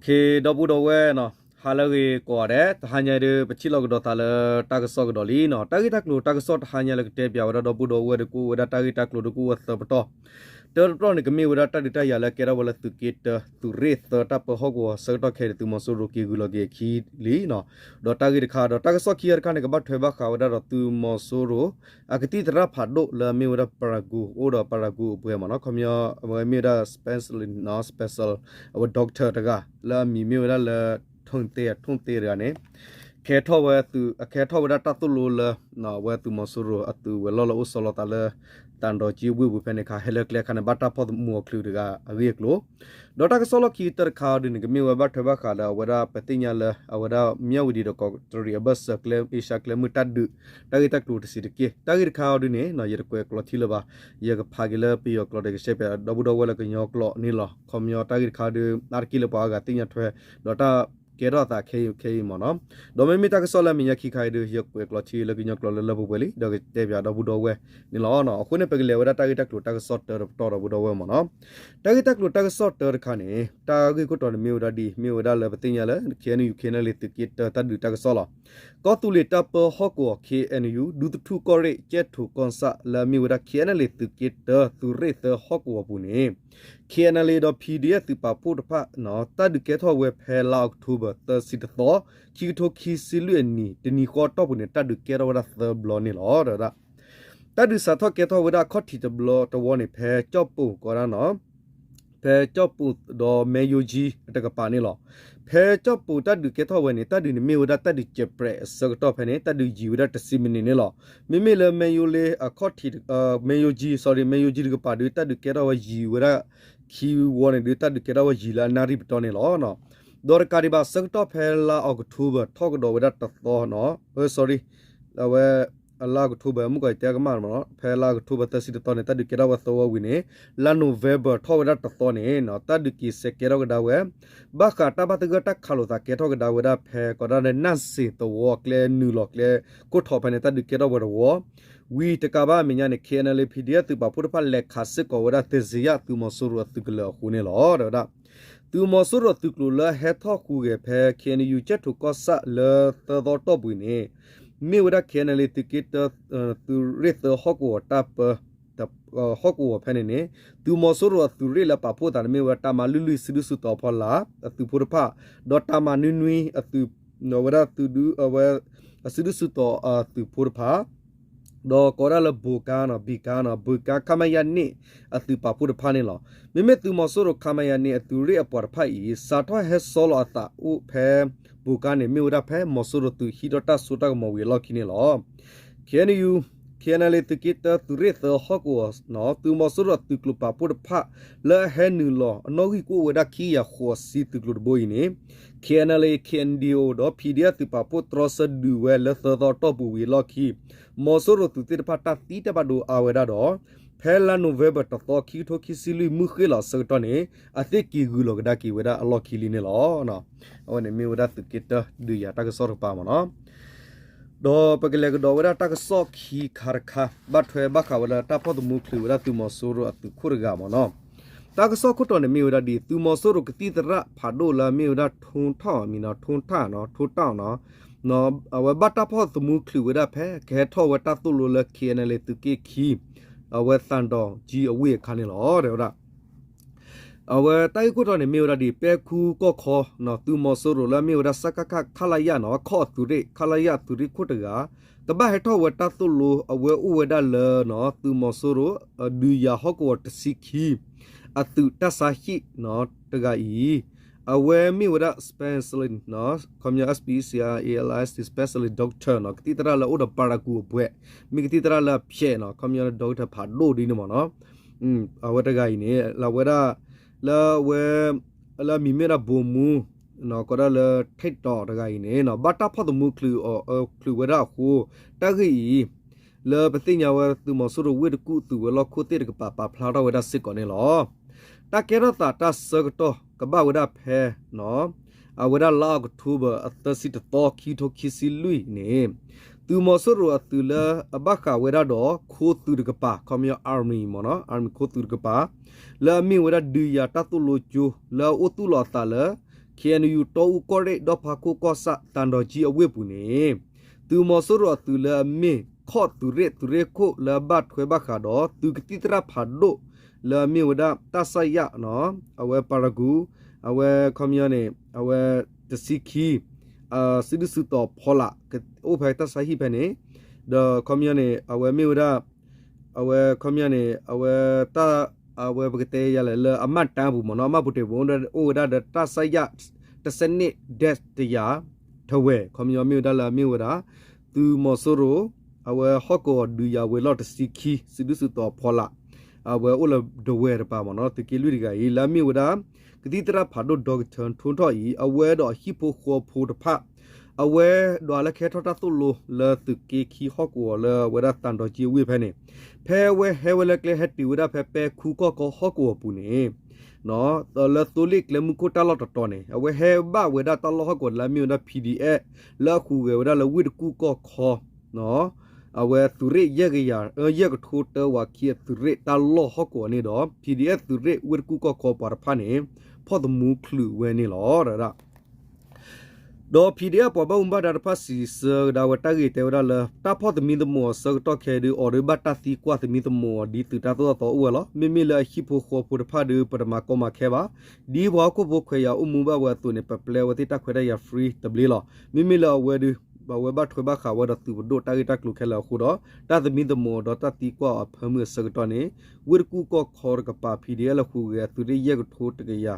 ဒီပုၢ်ဒီဝဲၢ်နီၤ, ဟါလၢအဂ့ၤကိးဂၤဒဲး, တဟါညါအံၤဒုး ပထံၣ်လိာ်ကဒီးသးလၢတၢ်ကစီၣ်ကဒီးလံနီၤ. တၢ်ဂ့ၢ်တၢ်ကျိၤတၢ်ကစီၣ်တဟါညါလၢကတဲပၠးဝဲဒၣ်ဒီပုၢ်ဒီဝဲၢ်ဒီး ကအိၣ်ဝဲဒၣ်တၢ်ဂ့ၢ်တၢ်ကျိၤဒီးကအိၣ်ဝဲသၢပတီၢ်, တၢတပတီၢ်န့ၣ် ကမ့ၢ်ဝဲဒၣ်တၢ်ဒုးတၢ်ယၤလၢကဲထီၣ်ဝဲလၢသုးက့တၢ သုးရ့ၣ်သၢတၢ်ပၢဟီၣ်ကဝီၤဆၢကတီၢ်ခဲအံၤဒီး သုးမီၤစိရိၤက့ၤဂုာ်လီၤက့ၤအခံလံနီၤ. ဒီးတၢ်ဂ့ၢ်တခါ ဒီးတၢ်ကစီၣ်ခံဂၤတခါန့ၣ် ကဘၣ်ထွဲဘၣ်ဃးဝဲဒၣ်ဒီးသုးမီၤစိရိၤ အကသံၣ်သရၣ်ဖးဒိၣ်လၢအမ့ၢ်ဝဲဒၣ် Peragu အိၣ်ဒီး Peragu အပှဲၤမ့ၢ်နီၤ, ခီပညီ အဝဲမ့ၢ်ဝဲဒၣ် specialist နီၤ, special အဝဲ doctor တဂၤ လၢအမံၤမ့ၢ်ဝဲဒၣ်လၢ ထိၣ်သ့ ထိၣ်သ့ တဂၤန့ၣ် ကဲထီၣ်ဝဲ ကဲထီၣ်ဝဲဒၣ်တၢ်သိၣ်လိလၢ အဝဲသုးမီၤစိရိၤအသုးဝဲၤလီၢ်လၢအိၣ်ဆီလီၤသးလၢ တၢ်ဒီကၠံဝ့ၢ်ပူၤဖဲန့ၣ်အခါ ဟဲလၢကျဲအခါန့ၣ် ဘၣ်တၢ်ဖီၣ်သမူအီၤချုးတဂၤအဂ့ၢ်အကျိၤ ဒီးတၢ်ကစီၣ်လီၢ်ခံကတၢၢ်တခါအံၤဒုးန့ၣ် ကမ့ၢ်ဝဲဘၣ်ထွဲဘၣ်ဃးလၢအဝဲဒၣ် ပသ့ၣ်ညါလၢ အဝဲဒၣ် မြဝတီ ဒီးကီးတရံး အဘၢၣ်စၢၤ ကျဲအ့ရှါကျဲမုၢ်တၢ်ဒုး တၢ်ဂ့ၢ်တၢ်ကျိၤတဆံးတက့ၢ်. တၢ်ဂ့ၢ်တခါအံၤဒုးန့ၣ် ယတကွဲးကျိးထံလၢၤဘၣ်, ယကဖးက့ၤလၢပယီၤကျိာ်ဒီးကရှဲပၠးဒီပုၢ်ဒီဝဲၢ်လၢကညီကျိာ်န့ၣ်လီၤ. ခီပညီတၢ်ဂ့ၢ်တခါအံၤဒုး အါတက့ၢ်လၢပှၤအါဂၤသ့ၣ်ညါထွဲ ဒီးတၢ်ကဲထီၣ်အသးခဲအံၤခဲအံၤမ့ၢ်နီၤ. ဒီးမ့မ့ၢ်တၢ်ကစီၣ်လၢအမဲာ်ညါခံခါအံၤဒုး ယကွဲးကျိးထံလၢကညီကျိာ်လၢလၢပှဲၤပှဲၤလံ ဒီးကတဲပၠးဒီပုၢ်ဒီဝဲၢ်န့ၣ်လီၤ. အဃိန့ၣ် ပကလဲၤဝဲဒၣ်တၢ်ဂ့ၢ်တၢ်ကျိၤတၢ်ကစီၣ်တၢတပတီၢ်ဒီပုၢ်ဒီဝဲၢ်မ့ၢ်နီၤ. တၢ်ဂ့ၢ်တၢ်ကျိၤတၢ်ကစီၣ်တၢတခါန့ၣ် တၢ်ဂ့ၢ်ခိၣ်တီန့ၣ်မ့ၢ်ဝဲဒၣ်ဒ် မ့ၢ်ဝဲဒၣ်လၢပသ့ၣ်ညါလၢ KNU KNLA သုးက့တၢတၢ်ဒုးတၢ်ကစီၣ်လီၤ. ကီၢ်သူလ့ၤတၢ်ပၢဟီၣ်ကဝီၤ KNU ဒူသထူၣ်ကီၢ်ရ့ၣ် ကၠဲၣ်ထိၣ်ကီၢ်ဆၣ် လၢအမ့ၢ်ဝဲဒၣ် KNLA သုးက့တၢ သုးရ့ၣ်သၢဟီၣ်ကဝီၤပူၤန့ၣ် KNLA ဒီး PDF သုးပာ်ဖှိၣ်တဖၣ် တၢ်ဒုးကဲထီၣ်ဝဲဖဲလါအီးကထိဘၢၣ် သၢဆံတသီ ခံကထိခံဆံလွံၢ်အနံၤ တနံၤဃီအတီၢ်ပူၤန့ၣ် တၢ်ဒုးကဲထီၣ်ဝဲဒၣ်သၢဘျီန့ၣ်လီၤ. ဒီးဝဲဒၣ် တၢ်ဒုးစးထီၣ်ကဲထီၣ်ဝဲဒၣ်အခီၣ်ထံးတဘျီတဝီန့ၣ် ဖဲကၠီၣ်ပိၣ်ကီးဒၣ်နီၤ ဖဲကၠီၣ်ပိၣ်ဒီးမဲယိၤကၠံအတကပၤန့ၣ်လီၤ. ဖဲကၠီၣ်ပိၣ်တၢ်ဒုးကဲထီၣ်ဝဲန့ၣ် တၢ်ဒုးန့ၣ်မ့ၢ်ဝဲဒၣ်တၢ်ဒုးစဲးပြဲးအဆၢကတီၢ်ဖဲန့ၣ် တၢ်ဒုးယံာ်ဝဲဒၣ်တဆံမံးနံးန့ၣ်လီၤ. မ့မ့ၢ်လၢမဲယိၤလ့အခီၣ်ထံး မဲယိၤကၠံ sorry မဲယိၤကၠံတကပၤဒုး တၢ်ဒုးကဲထီၣ်ဝဲယံာ်ဝဲဒၣ်ခံဝီန့ၣ်ဒုး တၢ်ဒုးကဲထီၣ်ဝဲယံာ်လၢအနၣ်ရံၣ်ပတီၢ်န့ၣ်လီၤ. ဒီးတကးဒံးဘၣ်ဆၢကတီၢ်ဖဲလါအီးကထိဘၢၣ်ထီၣ်ကဒီးဝဲဒၣ်တသီနီၤ, sorry အဝဲ အလါအီးကထိဘၢၣ် မုၢ်ကီးယတဲကမၣ်မ့ၢ်နီၤ, ဖဲလါအီးကထိဘၢၣ်သၢဆံတသီန့ၣ် တၢ်ဒုးကဲထီၣ်ဝဲသၢဝီဝံၤန့ၣ်, လါ November ထီၣ်ဝဲဒၣ်တသီန့ၣ် တၢ်ဒုးက့ၤစဲးကဲထီၣ်ကဒါဝဲ ဘၣ်ဃးတၢ်ဘၣ်သဂၢၢ်တၢ်ခးလိာ်သးကဲထီၣ်ကဒါဝဲဒၣ်ဖဲ ကီးဒၣ်လၢ နၢ်စ့ၣ်သဝီ ကျဲနုာ်လီၤကျဲခိၣ်ထီးဖဲန့ၣ် တၢ်ဒုးကဲထီၣ်ဝဲတဝီ, ဝံၤတကးဘၣ်အမဲာ်ညါန့ၣ် KNLA PDF သုးပာ်ဖှိၣ်တဖၣ်လဲၤခးစ့ၢ်ကီးဝဲဒၣ် သ့ၣ်စ့ယၣ် သုးမီၤစိရိၤအသုးကလၢၤအဃိန့ၣ်လီၤ. ဒီးဝဲဒၣ် သုးမီၤစိရိၤသုးကျိၤလၢဟဲထီၣ်ဟူးဂဲၤဖဲ KNU ကၠဲၣ်ထိၣ်ကီၢ်ဆၣ်လၢသၢသီတီၢ်ပူၤန့ၣ် မ့ၢ်ဝဲဒၣ် KNLA သုးက့တၢ သုးရ့ၣ်သၢဟီၣ်ကဝီၤတၢ်ပၢ ဟီၣ်ကဝီၤဖဲန့ၣ်န့ၣ် သုးမီၤစိရိၤအသုးရ့ၣ်လၢပာ်ဖှိၣ်သးန့ၣ်မ့ၢ်ဝဲဒၣ် တၢ်မၤလွံၢ်လွံၢ် စုဒုၣ်စုတီၤဖီလာ် အသုးဖိတဖၣ်, ဒီးတၢ်မၤနွံနွံ အသုး ဝဲဒၣ်သုးဒု အဝဲ အစုဒုၣ်စုတီၤအသုးဖိတဖၣ် ဒီးကိးဝဲဒၣ်လၢ ဘိၤကါနီၤ ဘံကါနီၤ ဘိၤကါ ခမရ န့ၣ် အသုးပာ်ဖှိၣ်တဖၣ်န့ၣ်လီၤ. မ့မ့ၢ်သုးမီၤစိရိၤ ခမရ န့ၣ် အသုးရ့ၣ်အပှၤတဖၣ်အံၤ စးထီၣ်ဟဲဆီလီၤအသးအိၣ်ဖဲ ဘိၤကါန့ၣ် မ့ၢ်ဝဲဒၣ်ဖဲမီၤစိရိၤသုးဟံးထီၣ်တၢ်စိတၢ်ကမီၤဝံၤအလီၢ်ခံန့ၣ်လီၤ. KNU KNLA သုးက့တၢ သုးရ့ၣ်သၢဟီၣ်ကဝီၤ သုးမီၤစိရိၤသုးကျိၤပာ်ဖှိၣ်တဖၣ် လၢအဟဲနုာ်လီၤအနီၣ်ဂံၢ်ကအိၣ်ဝဲဒၣ်ခံကယၤဃိးဆံသုးကျိၤတဘိအံၤန့ၣ် KNLA KNDO ဒီး PDF သုးပာ်ဖှိၣ်တြီဆၢဒုးဝဲလၢသၢသီတီၢ်ပူၤဝံၤအလီၢ်ခံ မီၤစိရိၤသုးသ့ၣ်တဖၣ်တၢ်သံတၢ်ဘၣ်ဒိအါဝဲဒၣ်ဒီး ဖဲလါ November တသီ ခံကထိခံဆံလွံၢ် မုၢ်ဃ့ၢ်လီၤအဆၢကတီၢ်န့ၣ် အသ့ၣ်က့ၤဂုာ်လီၤကဒါက့ၤဝဲဒၣ်အလီၢ်ခံလံန့ၣ်လီၤ. အဝဲန့ၣ်မ့ၢ်ဝဲဒၣ်သုးက့တၢဒုးယၤတၢ်ကစီၣ်တကပၤမ့ၢ်နီၤ. ဒီးပကလဲၤကဒီးဝဲဒၣ်တၢ်ကစီၣ်ခံခါတခါ ဘၣ်ထွဲဘၣ်ဃးဝဲလၢတၢ်ဖီၣ်သမူချုးဝဲဒၣ်သုးမီၤစိရိၤအသုးခိၣ်တဂၤမ့ၢ်နီၤ. တၢ်ကစီၣ်ခိၣ်တီန့ၣ်မ့ၢ်ဝဲဒၣ်ဒ် သုးမီၤစိရိၤကသံၣ်သရၣ်ဖးဒိၣ်လၢအမ့ၢ်ဝဲဒၣ် ထိၣ်ထၣ်မံၤနီၤ ထိၣ်ထၣ်နီၤ ထိၣ်ထၣ်နီၤ အဝဲဘၣ်တၢ်ဖီၣ်သမူချုးဝဲဒၣ်ဖဲ ကဟဲထီၣ်ဝဲတၢ်သိၣ်လိလၢ KNLA သုးက့ခံ အဝဲသံတီၤကၠံအဝ့ၢ်အခါန့ၣ်လီၤ. တဲဝဲဒၣ် အဝဲတၢ်ဂ့ၢ်ခိၣ်တီန့ၣ်မ့ၢ်ဝဲဒၣ်ဒ် ပဲခူကီၢ်ခီနီၤ သုးမီၤစိရိၤလၢအမ့ၢ်ဝဲဒၣ် စကခ ခလရနီၤ ခီၣ်အသုးရ့ၣ် ခလရသုးရ့ၣ်ခိၣ်တဂၤ ကဘၣ်ဟဲထီၣ်ဝဲတၢ်သိၣ်လိအဝဲအိၣ်ဝဲဒၣ်လၢနီၤ သုးမီၤစိရိၤ ဒုးယၤဟီၣ်ကဝီၤတဆံခံ အသုးတၢ်ဆါဟံၣ်နီၤ တဂၤအံၤ အဝဲမ့ၢ်ဝဲဒၣ် specialist နီၤ ခီပညီ specialist specialist doctor နီၤ ကသံၣ်သရၣ်လၢအအိၣ်ဒီး ပၤရၤကူၤအပှဲၤ မ့ၢ်ကသံၣ်သရၣ်လၢအဖျဲးနီၤ ခီပညီ doctor ဖးဒိၣ်ဒ်န့ၣ်မ့ၢ်နီၤ. အဝဲတဂၤအံၤန့ၣ် လၢအဝဲဒၣ် လၢအဝဲ လၢအမံၤမ့ၢ်ဝဲဒၣ် ဘိမူ ကိးဒၣ်လၢ ထိၣ်တီၤ တဂၤအံၤန့ၣ်နီၤ ဘၣ်တၢ်ဖီၣ်သမူချုးအီၤ ချုးဝဲဒၣ်အဃိ တၢ်ဂ့ၢ်အံၤ လၢပသ့ၣ်ညါဝဲသုးမီၤစိရိၤဝ့ၢ်တကူၣ်သုးဝဲၤလီၢ်ခိၣ်သ့ၣ်တကပၤ ပာ်ဖျါထီၣ်ဝဲဒၣ်စ့ၢ်ကီးန့ၣ်လီၤ. တၢ်ကဲထီၣ်သးတၢ်ဆၢကတီၢ်ကဘၣ်ဝဲဒၣ်ဖဲ အဝဲဒၣ်လါအီးကထိဘၢၣ် အသၢဆံတသီ ခံကထိခံဆံလွံၢ်န့ၣ် သုးမီၤစိရိၤအသုးလၢအဘၣ်ဃးဝဲဒၣ်ဒီး ခိသုးတကပၤ ခီပညီ army မ့ၢ်နီၤ army ခိသုးတကပၤ လၢအမ့ၢ်ဝဲဒၣ်ဒုးယၤတၢ်သိၣ်လိကၠိ လၢအအိၣ်သူၣ်လီၤအသးလၢ ခ့ၣ်အဲၣ်ယူၣ် တီအူကီၢ်ရ့ၣ် ဒီဖးခိၣ်ကီၢ်ဆၣ် သံတောင်ကြီးအဝ့ၢ်ပူၤန့ၣ် သုးမီၤစိရိၤအသုးလၢအမ့ၢ်ခီၣ်သုးရ့ၣ် သုးရ့ၣ်ခိၣ်လၢအဘၣ်ထွဲဘၣ်ဃးဒီး သုးကသံၣ်သရၣ်ဖးဒိၣ် လၢအမ့ၢ်ဝဲဒၣ် တပ်စွဲ အဝဲပၤရဂူၤ အဝဲခီပညီန့ၣ် အဝဲတဆံခံ စုဒုၣ်စုတီၤဖီလာ် အိၣ်ဖဲတပ်စွဲဟံၣ်ဖဲန့ၣ် ဒီးခီပညီန့ၣ် အဝဲမ့ၢ်ဝဲဒၣ် အဝဲခီပညီန့ၣ် အဝဲတၢ် အဝဲပကတဲယၤလဲၣ် လၢအမှတ်တမ်းပူၤမ့ၢ်နီၤ အမှတ်ပုံတင်ပူၤ အိၣ်ဝဲဒၣ်ဒီး တပ်စွဲ တစ်ဆယ့်နှစ် dash တစ်ရာ ထားဝယ် ခီပညီမ့ၢ်ဝဲဒၣ်လၢအမ့ၢ်ဝဲဒၣ် သုးမီၤစိရိၤ အဝဲဟီၣ်ကဝီၤဒုးယၤဝဲၤလီၢ်တဆံခံ စုဒုၣ်စုတီၤဖီလာ် အဝဲအိၣ်လၢဒဝဲၢ်တပၤမ့ၢ်နီၤ သုးက့လွံၢ်တဂၤအံၤ လၢအမ့ၢ်ဝဲဒၣ် ကသံၣ်သရၣ်ဖးဒိၣ် ဒီကထၢၣ် ထိထီၣ်အံၤ အဝဲဒီးအဟံၣ်ဖိဃီဖိတဖၣ် အဝဲဒွးလၢကဟဲထီၣ်တၢ်သိၣ်လိလၢသုးက့ခံဟီၣ်ကဝီၤလၢအဝဲဒၣ်သံတောင်ကြီးအဝ့ၢ်ဖဲန့ၣ် ဖဲအဝဲဟဲဝဲလၢကျဲဟဲတုၤဝဲဒၣ်ဖဲပဲခူးကီၢ်ခီဟီၣ်ကဝီၤပူၤန့ၣ် လၢသိလ့ၣ်ကျဲမုၢ်ခိၣ်တၢ်လီၢ်တတီၤန့ၣ် အဝဲဟဲဘၣ်ဝဲဒၣ်တၢ်လီၢ်ဟီၣ်ကဝီၤလၢအမ့ၢ်ဝဲဒၣ် PDF လၢအဟူးဂဲၤဝဲဒၣ်လၢဝ့ၢ်တကူၣ်ကီၢ်ခီ အဝဲသုးရ့ၣ်ယဲၢ်ကယၤ ယဲၢ်ကထိတၢဝးခံအသုးရ့ၣ်တၢ်လီၢ်ဟီၣ်ကဝီၤန့ၣ်ဒီး PDF သုးရ့ၣ်ဝ့ၢ်တကူၣ်ကီၢ်ခီပှၤတဖၣ်န့ၣ် ဖီၣ်သမူချုးဝဲန့ၣ်လီၤ. ဒီး PDF ပှၤဘၣ်မူဘၣ်ဒါတဖၣ်စံးဆၢကဒါဝဲတၢ်ဂ့ၢ်တဲဝဲဒၣ်လၢ တၢ်ဖီၣ်သမံသမိးအဆၢကတီၢ်ခဲအံၤဒုး အီၤဒုးဘၣ်တၢ်သံကွၢ်သမံသမိးအီၤဒ်သုးတၢ်သိၣ်တၢ်သီအိၣ်ဝဲလီၤ. မ့မ့ၢ်လၢအဟံၣ်ဖိဃီဖိတဖၣ်ဒုး ပတမၤကီမၤခဲဘၣ်. ဒ်ပှၤဟီၣ်ခိၣ်ဖိခွဲးယာ်အိၣ်မူဘၣ်ဝဲအသိးန့ၣ် ပပျဲဝဲသ့ၣ်တၢ်ခွဲးတၢ်ယာ် free တဘျီလီၤ. မ့မ့ၢ်လၢအဝဲဒုး အဝဲဘၣ်ထွဲဘၣ်ဃးဝဲဒီးသုးပဒိၣ်တၢ်ဂ့ၢ်တၢ်ကျိၤခဲလၢာ်အဃိဒီး တၢ်သမံသမိးဒီးတၢ်သံကွၢ်အီၤအဖၢမုၢ်အဆၢကတီၢ်န့ၣ် ဝ့ၢ်တကူၣ်ကီၢ်ခီတကပၤ PDF လၢဟူးဂဲၤအသုးရ့ၣ်ယဲၢ်ကထိတကယၤ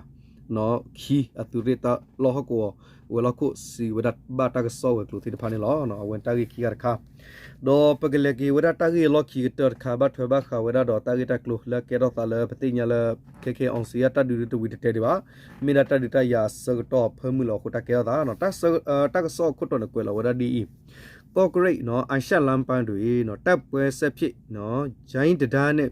ခံအသုးရ့ၣ်တၢ်လီၢ်ဟီၣ်ကဝီၤ ဝဲၤလီၢ်ခိၣ်စံးဝဲဒၣ်ဘၣ်တၢ်ကစီၣ်ဝဲၤကျိၤသ့ၣ်တဖၣ်န့ၣ်လီၤ. အဝဲတၢ်ဂ့ၢ်ခံဂၤတခါ ဒီးပကလဲၤက့ၤဝဲဒၣ်တၢ်ဂ့ၢ်အလီၢ်ခံကတၢၢ်တခါ ဘၣ်ထွဲဘၣ်ဃးဝဲဒၣ်ဒီးတၢ်ဂ့ၢ်တၢ်ကျိၤလၢကဲထီၣ်သးလၢပသ့ၣ်ညါလၢ ခဲခဲ အောင်ဇေယျ တၢ်ဒုးတဝံၤတတဲဒံးဘၣ်. မ့ၢ်ဒၣ်တၢ်ဒုးတၢ်ယၤအဆၢကတီၢ်အဖၢမုၢ်လီၤအဃိတၢ်ကဲထီၣ်သး တၢ်ကစီၣ်အခိၣ်တီန့ၣ်ကွဲးလီၤဝဲဒၣ်ဒ်အံၤ ကော့ကရိတ် နော် အာရှလမ်းပိုင်းတွင် နော် တိုက်ပွဲဆက်ဖြစ် နော် ဂျိုင်းတံတားနှင့်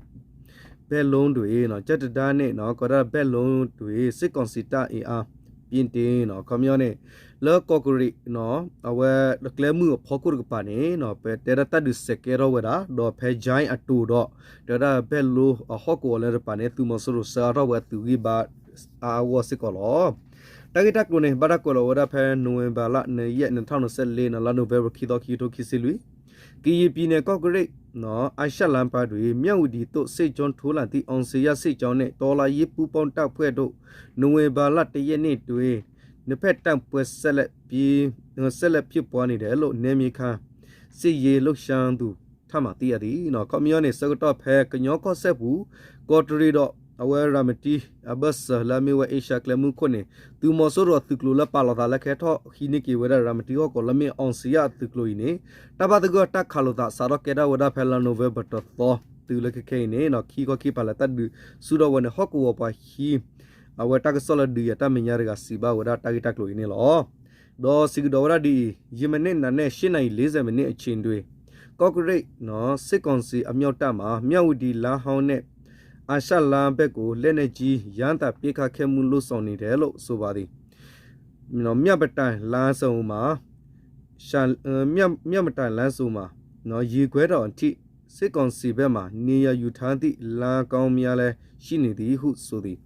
ဘက်လုံးတွင် နော် ကတံတားနှင့် နော် ကတံတားဘက်လုံးတွင် စစ်ကောင်စီတပ်အင်အား ပြင်းထန် နော် ခီပညီန့ၣ် လၢကီၢ်ကရံး နော် အဝဲကျဲမုၢ်အဖီခိၣ်တကပၤန့ၣ် နော် ပတဲဒၣ်တၢ်ဒုးစဲးကဲထီၣ်ဝဲဒၣ် ဒီးဖဲ ဂျိုင်း အတိၤဒီး တဲဝဲဒၣ်ဘက်လုံးအဟီၣ်ကဝီၤလၢတကပၤန့ၣ် သုးမီၤစိရိၤဆှၢအါထီၣ်ဝဲအသုးဂံၢ်ဘါ အါအါဂီၢ်ဂီၢ်စ့ၢ်ကီးလီၤ. တၢ်ဂ့ၢ်တၢ်ကျိၤန့ၣ် ဘၣ်တၢ်ကွဲးလီၤဝဲဒၣ်ဖဲ နိၣ်ဝ့ဘၢၣ်လ နွံရက် နှစ်ထောင့်နှစ်ဆယ့်လေး လါနိၣ်ဝ့ဘၢၣ် ခံသီ ခံကထိခံဆံလွံၢ် ကရင်ပြည်နယ် ကော့ကရိတ် နော် အာရှလမ်းပိုင်းတွင် မြဝတီသို့ စစ်ကြောင်း ထိုးလာသည့် အောင်ဇေယျစစ်ကြောင်းနှင့် တော်လှန်ရေးပူးပေါင်းတပ်ဖွဲ့တို့ နိၣ်ဝ့ဘၢၣ်လ တစ်ရက်နေ့တွင် နှစ်ဖက်တိုက်ပွဲ ဆက်လက်ပြီး ဆက်လက်ဖြစ်ပွားနေတယ်လို့ နယ်မြေခံ စစ်ရေးလှုပ်ရှားသူထံမှ သိရသည် နော် ခီပညီန့ၣ် ဆၢကတီၢ်ဖဲ ကညီကီၢ်စဲၣ်ပူၤ ကီးတရံးဒီး အဝဲရၤမတံ အဘၢၣ်စၢၤလၢအမ့ၢ်ဝဲ အ့ရှါကျဲမုၢ်ခိၣ်န့ၣ် သုးမီၤစိရိၤအသုးကျိၤလၢပာ်လီၤသးလၢကဟဲထီၣ်ဟံးန့ၢ်က့ၤဝဲဒၣ်ရၤမတံဟီၣ်ကဝီၤလၢမ့ၢ် အောင်ဇေယျ အသုးကျိၤအံၤန့ၣ် တၢ်ဘၣ်သဂၢၢ်တၢ်ခးလိာ်သးစးထီၣ်ကဲထီၣ်ဝဲဒၣ်ဖဲလါနိၣ်ဝ့ဘၢၣ်တသီ တုၤလၢခဲခဲအံၤန့ၣ် ခံခီခံပၤလၢတၢ်ဒုးဆူၣ်ထီၣ်ဝဲန့ၣ် ဟီၣ်ကဝီၤပှၤဟံး အဝဲတၢ်ကစီၣ်လၢဒုးယၤတၢ်မဲာ်ညါတဂၤစံးဘၣ်ဝဲဒၣ်တၢ်ဂ့ၢ်တၢ်ကျိၤအံၤန့ၣ်လီၤ. ဒီးစံးကဒီးဝဲဒၣ်ဒ်အံၤ ယမနက် နာရီ ရှစ်နာရီ လေးဆယ်မိနစ် အချိန်တွင် ကော့ကရိတ် နော် စစ်ကောင်စီအမြောက်တပ်မှ မြဝတီ လမ်းဟောင်းနှင့် အာရှလမ်းဘက်ကို လက်နက်ကြီး ရမ်းသမ်း ပစ်ခတ်ခဲ့မှု လုပ်ဆောင်နေတယ်လို့ ဆိုပါသည် မျှမတန်လမ်းဆုံမှာ မျှမတန်လမ်းဆုံမှာ နော် ရေခွဲတောင်အထိ စစ်ကောင်စီဘက်မှ နေရာယူထားသည့် လမ်းကြောင်းများလည်း ရှိနေသည်ဟု ဆိုသည်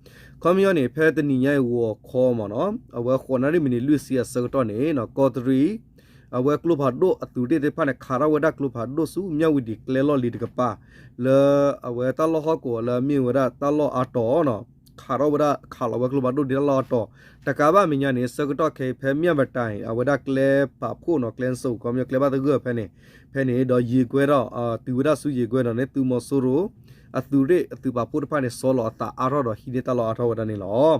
ခီပညီန့ၣ် ဖဲတနံၤညါအံၤ ဂီၤခီမ့ၢ်နီၤ အဝဲဃိးနၣ်ရံၣ်မံးနံးလွံၢ်ဆံအဆၢကတီၢ်န့ၣ် ကီးတရံး အဝဲကျိဖးဒိၣ်အသုးရ့ၣ်သ့ၣ်တဖၣ်န့ၣ် ခးထီၣ်ဝဲဒၣ်ကျိဖးဒိၣ်ဆူ မြဝတီ ကျဲလီၢ်လံၤတကပၤ လၢအဝဲတၢ်လီၢ်ဟီၣ်ကဝီၤလၢအမ့ၢ်ဝဲဒၣ်တၢ်လီၢ်အါတီၤနီၤ ခးထီၣ်ဝဲဒၣ် ခးလီၤဝဲကျိဖးဒိၣ်ဒ်တၢ်လီၢ်အါတီၤ တကးဘၣ်မဲာ်ညါန့ၣ် ဆၢကတီၢ်ခဲအံၤ ဖဲမျှမတန် အဝဲဒၣ်ကျဲပာ်ဖှိၣ်နီၤ ကျဲနစိၤ ခီပညီကျဲဘၣ်သဂၢၢ်ဖဲန့ၣ် ဖဲန့ၣ်ဒီးယံာ်ကွဲဒီး တုၤဝဲဒၣ်ဆူယံာ်ကွဲဒီးန့ၣ် သုးမီၤစိရိၤ အသုးရ့ၣ်အသုးပာ်ဖှိၣ်တဖၣ်န့ၣ် ဆီလီၤအသးအါထီၣ်ဒီးဟံးန့ၢ်တၢ်လီၢ်အါထီၣ်ဝဲဒၣ်န့ၣ်လီၤ.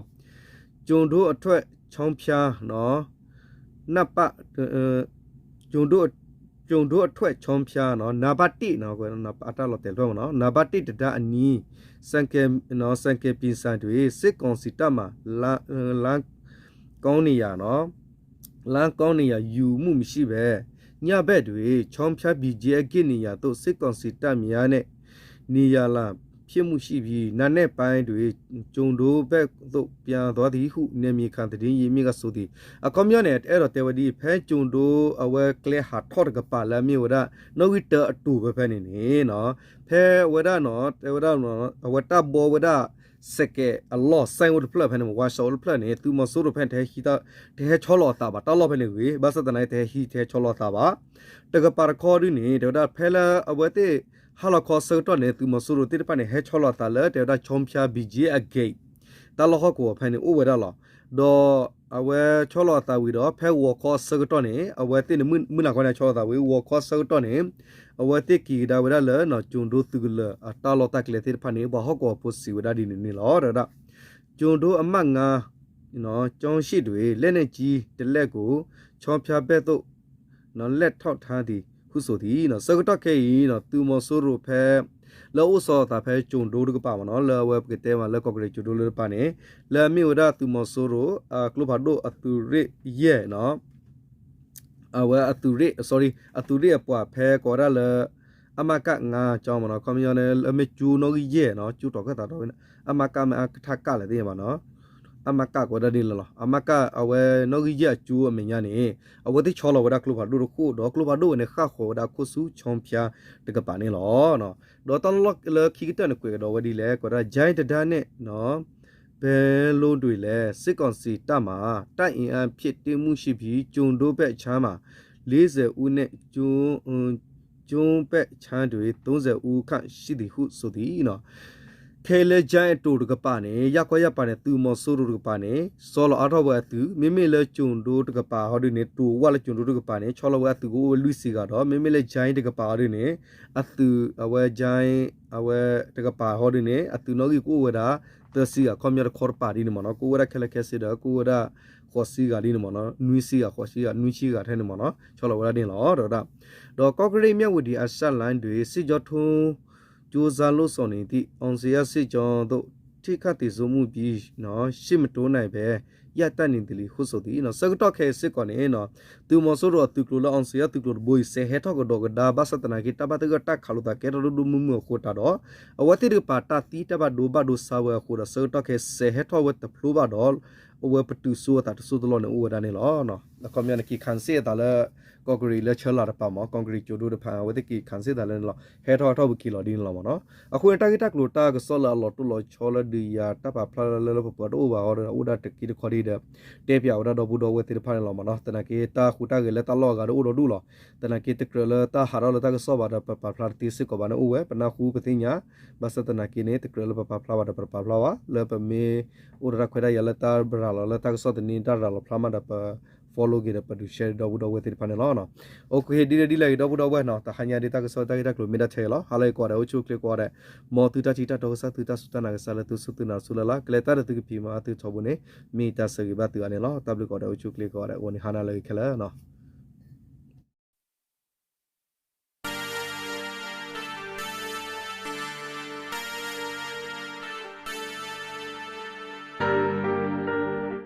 ကျိုဒ်အထွက် ချောင်းဖျား နော် နပ ကျိုဒ် ကျိုဒ်အထွက် ချောင်းဖျား နော် နံပါတ်တစ် နော် အတၢ်လီၤတဲာ်လွဲၢ်မ့ၢ်နီၤ နံပါတ်တစ် တံတားအနီး စံကယ် နော် စံကယ်ပင်ဆိုင်တွင် စစ်ကောင်စီတပ်မှ လမ်း လမ်း ကောင်းနေရာ နော် လမ်းကောင်းနေရာ ယူမှုမရှိဘဲ ညဘက်တွင် ချောင်းဖျား ဘီဂျီအက်ဖ် ဂိတ်နေရာသို့ စစ်ကောင်စီတပ်များနှင့် နေရာလာဖြစ်မှုရှိပြီး နံနက်ပိုင်းတွင် ကျိုဒ်ဘက်သို့ ပြောင်းသွားသည်ဟု နယ်မြေခံသတင်းရင်းမြစ်က ဆိုသည် အခီပညီန့ၣ် အဲၣ်ဒိးတဲဝဲဒ်အံၤ ဖဲကျိုဒ် အဝဲကျဲဟးထီၣ်တကပၤလၢအမ့ၢ်ဝဲဒၣ် နီၣ်ဂံၢ်တၢအတိၤဖဲဖဲန့ၣ်န့ၣ် ဖဲဝဲဒၣ်နီၤ တဲဝဲဒၣ် အဝဲတၢ်ဘှီဝဲဒၣ် စဲးကဲးအလီၢ် စဲးအိၣ်တဖျၢၣ်ဖဲန့ၣ် ဝါရှီအိၣ်တဖျၢၣ်န့ၣ် သုးမီၤစိရိၤဖဲန့ၣ် တဟဲဆီလီၤအသးဘၣ်, တၢ်လီၢ်ဖဲန့ၣ်ဂ့ၤ, ဘၣ်ဆၣ်သနာ်က့ တဟဲဟံးတဟဲဆီလီၤအသးဘၣ်. တကပၤတခီဒုန့ၣ် တဲဝဲဒၣ်ဖဲလၢအဝဲသ့ၣ်ဟါလီၤခီအဆၢကတီၢ်န့ၣ် သုးမီၤစိရိၤသ့ၣ်တဖၣ်န့ၣ် ဟဲဆီလီၤအသးလၢ တဲဝဲဒၣ် ချောင်းဖျား ဘီကၠ့အဂ့ၢ် တၢ်လီၢ်ဟီၣ်ကဝီၤဖဲန့ၣ်အိၣ်ဝဲဒၣ်လီၤ. ဒီးအဝဲဆီလီၤအသးဝံၤဒီး ဖဲဂီၤခီအဆၢကတီၢ်န့ၣ် အဝဲသ့ၣ်န့ၣ် မုၢ်နၤခီန့ၣ်ဆီလီၤအသးဝံၤ ဂီၤခီအဆၢကတီၢ်န့ၣ် အဝဲသ့ၣ်က့ၤကဒါဝဲဒၣ်လၢ ကၠိၤဒိသုးကလၢၤအတၢ်လီၢ်တၢ်ကျဲသ့ၣ်တဖၣ်န့ၣ် ပှၤဟီၣ်ကဝီၤဖိစံးဝဲဒၣ်ဒ်န့ၣ်န့ၣ်လီၤ. တဲဝဲဒၣ် ကျိန်ဒိအမှတ်ငါး ကျောင်းရှေ့တွင် လက်နက်ကြီးတစ်လက်ကို ချောင်းဖျားဘက်သို့ လက်ထောက်ထားသည်ဟုဆိုသည်နီၤ. ဆၢကတီၢ်ခဲအံၤနီၤ သုးမီၤစိရိၤဖဲ လၢအအိၣ်ဆီလီၤအသးဖဲကျိန်ဒိတကပၤမ့ၢ်နီၤ လၢအဝဲပကတဲမးလၢကီၢ်ကရ့ၣ်ကျိန်ဒိလၢတပၤန့ၣ် လၢအမ့ၢ်ဝဲဒၣ်သုးမီၤစိရိၤ အကျိဖးဒိၣ်အသုးရ့ၣ်ယဲၢ်နီၤ အဝဲအသုးရ့ၣ် sorry အသုးရ့ၣ်အပှၤဖဲကိးဝဲဒၣ်လၢ အမက ငါးကျောင်းမ့ၢ်နီၤ ခီပညီန့ၣ် လၢမ့ၢ်ကၠိနီၣ်ဂံၢ်ယဲၢ်နီၤ ကၠိတီၤခၢၣ်သးဒီးဝဲန့ၣ် အမက မ့ၢ်အကထၣ်ကၣ်လဲၣ်သ့ၣ်ညါဘၣ်နီၤ အမက ကိးဝဲဒၣ်ဒ်လဲၣ်လီၤ အမက အဝဲနီၣ်ဂံၢ်ယဲၢ်အကၠိအမဲာ်ညါန့ၣ် အဝဲသ့ၣ်ဆီလီၤဝဲဒၣ်ကျိဖးဒိၣ်တခိၣ် ဒီးကျိဖးဒိၣ်ဝဲန့ၣ် ဃၣ်ဃီၤဝဲဒၣ်ခိၣ်ဆူ ချောင်းဖျားတကပၤန့ၣ်လီၤ. ဒီးတၢ်လီၢ်လၢခံကတၢၢ်န့ၣ် ကွဲးကဒီးဝဲဒ်လဲၣ် ကွဲးဒၣ် ဂျိုင်းတံတားန့ၣ်နီၤ ဘဲလိတွင်လည်း စစ်ကောင်စီတပ်မဟာ တပ်အင်အားဖြည့်တင်းမှုရှိပြီး ကျိန်ဒိဘက်ခြမ်းမှာ လေးဆယ်ဦးနဲ့ ကျိုးဘက်ခြမ်းတွင် သုံးဆယ်ဦးခန့်ရှိသည်ဟုဆိုသည်နီၤ ခဲလၢာ်လၢကၠဲအတိၤတကပၤန့ၣ် ယၢ်ကီယၢ်ပၤန့ၣ် သုးမီၤစိရိၤတကပၤန့ၣ် ဆီလီၤအါထီၣ်ဝဲအသုး မ့မ့ၢ်လၢကျိန်ဒိတကပၤဟီဒုန့ၣ် တိၤဝၣ်လၢကျိန်ဒိတကပၤန့ၣ် ဆီလီၤဝဲအသုးကအိၣ်ဝဲလွံၢ်ဆံဂၤဒီး မ့မ့ၢ်လၢကၠဲတကပၤဟီဒုန့ၣ် အသုးအဝဲကၠဲ အဝဲတကပၤဟီဒုန့ၣ် အသုးနီၣ်ဂံၢ်ကအိၣ်ဝဲဒၣ် သၢဆံဂၤ ခီပညီတခီတပၤဒ်န့ၣ်မ့ၢ်နီၤ ကအိၣ်ဝဲဒၣ်ခဲလၢာ်ခဲဆ့ဒီး ကအိၣ်ဝဲဒၣ်ဃိးဆံဂၤဒ်န့ၣ်မ့ၢ်နီၤ နွံဆံဂၤ ဃိးဆံဂၤ နွံဆံဂၤထဲန့ၣ်မ့ၢ်နီၤ ဆီလီၤဝဲဒၣ်န့ၣ်လီၤ တဲဝဲဒၣ် ဒီးကော့ကရိတ်မြဝတီအစပ်လမ်းတွင် စစ်ကြောင်းထိုး ကြိုးစားလုပ်ဆောင်နေသည့် အောင်ဇေယျစစ်ကြောင်းသို့ ထိခိုက်သေဆုံးမှုပြီး ရှေ့မတိုးနိုင်ဘဲ ရပ်တန့်နေသည်ဟုဆိုသည်နီၤ ဆၢကတီၢ်ခဲအံၤစ့ၢ်ကီးန့ၣ်နီၤ သုးမီၤစိရိၤအသုးကျိၤလၢ အောင်ဇေယျ သုးကျိၤတဘိအံၤ စဲးဟဲထီၣ်ကဒီးကဒါ ဘၣ်ဆၣ်သနာ်က့ တၢ်ဘၣ်သဂၢၢ်တၢ်ခးလိာ်သးကဲထီၣ်ဒိၣ်ဒိၣ်မုၢ်မုၢ်အဃိတးဒီး အဝဲသ့ၣ်တကပၤတၢ်သံတၢ်ဘၣ်ဒိဘၣ်ဒိဆါဝဲအဃိဒီး ဆၢကတီၢ်ခဲအံၤစဲးဟဲထီၣ်ဝဲတဖျိဘၣ်ဒီး အဝဲပတုာ်စိအသးတစိၢ်တလီၢ်န့ၣ်အိၣ်ဝဲဒၣ်န့ၣ်လီၤ. အခီပညီန့ၣ် က့ၤခးစ့ၢ်အသးလၢ ကီၢ်ကရ့ၣ်လၢဆၢလၢ်တပၤမ့ၢ် ကီၢ်ကရ့ၣ်ကၠိဒိတဖၣ် အဝဲသ့ၣ်က့ၤခးစ့ၢ်သးလၢန့ၣ်လီၤ. ဟဲထီၣ်ဟဲထီၣ်ပူၤက့ၤလီၤဒ်န့ၣ်လီၤမ့ၢ်နီၤ. အဃိန့ၣ် တၢ်ဂ့ၢ်တၢ်ကျိၤတၢ်ကစီၣ်လၢအလီၤတိၢ်လီၤဆီလၢဒုးယၤတၢ်ပာ်ဖျါလၢလၢပှဲၤပှဲၤတအိၣ်ဘၣ်ဃီဒီး အိၣ်ဒၣ်တက့ၢ်တခီဒ်ဒီး တဲပၠးဝဲဒၣ်ဒီပုၢ်ဒီဝဲၢ်သ့ၣ်တဖၣ်န့ၣ်လီၤမ့ၢ်နီၤ. သနာ်က့ တၢ်ဟူးတၢ်ဂဲၤလၢတၢ်လီၢ်အဂၤဒီးအိၣ်ဒီးဒူၣ်လီၤ. သနာ်က့ တကြၢးလၢတၢ်ဟးထီၣ်လၢတၢ်ကစီၣ်ဘၣ်ဒီး ပပာ်ဖျါတသ့စ့ၢ်ကီးဘၣ်န့ၣ်အိၣ်ဝဲ ပနၢ်ဟူပသ့ၣ်ညါ ဘၣ်ဆၣ်သနာ်က့န့ၣ် တကြၢးလၢပပာ်ဖျါဘၣ်ဒီးပတပာ်ဖျါဘၣ် လၢပမ့ၢ်အိၣ်ဒီးတၢ်ခွဲးတၢ်ယာ်လၢတၢ်ရၤလီၤလၢတၢ်ကစီၣ်သန့တၢ်ရၤလီၤဖျါမးဒီးပ follow က့ၤဒီးပဒုး share ဒီပုၢ်ဒီဝဲၢ်သ့ၣ်တဖၣ်န့ၣ်လီၤ. အိၣ်ခ့ ဒ်လဲၣ်ဒ်လဲၣ်ဂ့ၤ ဒီပုၢ်ဒီဝဲၢ်နီၤ တဟါညါဒ်တၢ်ကစီၣ်တၢ်ဂ့ၢ်တၢ်ကျိၤမ့ၢ်ဒၣ်ထဲအံၤလီၤ. ဟါလၢအဂ့ၤကိးဂၤဒဲး အိၣ်ဆူၣ်အိၣ်ချ့ကိးဂၤဒဲး မ်သုတၢ်ထံၣ်တၢ်တီကစၢ်သုတၢ်စူၢ်တၢ်နာ်ကစၢ်လၢသုစူၢ်သုနာ်ဆူလၢ်လၢ် ကလဲၤတၢ်ဒီးသုကဖံးမၤအသုထီဘိန့ၣ် မ့ၢ်တၢ်ဆၢဂ့ၤဘၣ်သုအါန့ၣ်လီၤ. တၢ်ဘျုးကိးဂၤဒဲး အိၣ်ဆူၣ်အိၣ်ချ့ကိးဂၤဒဲး အဂီၢ်န့ၣ် ဟါနၤလၢအဂ့ၤခဲလၢာ်နီၤ.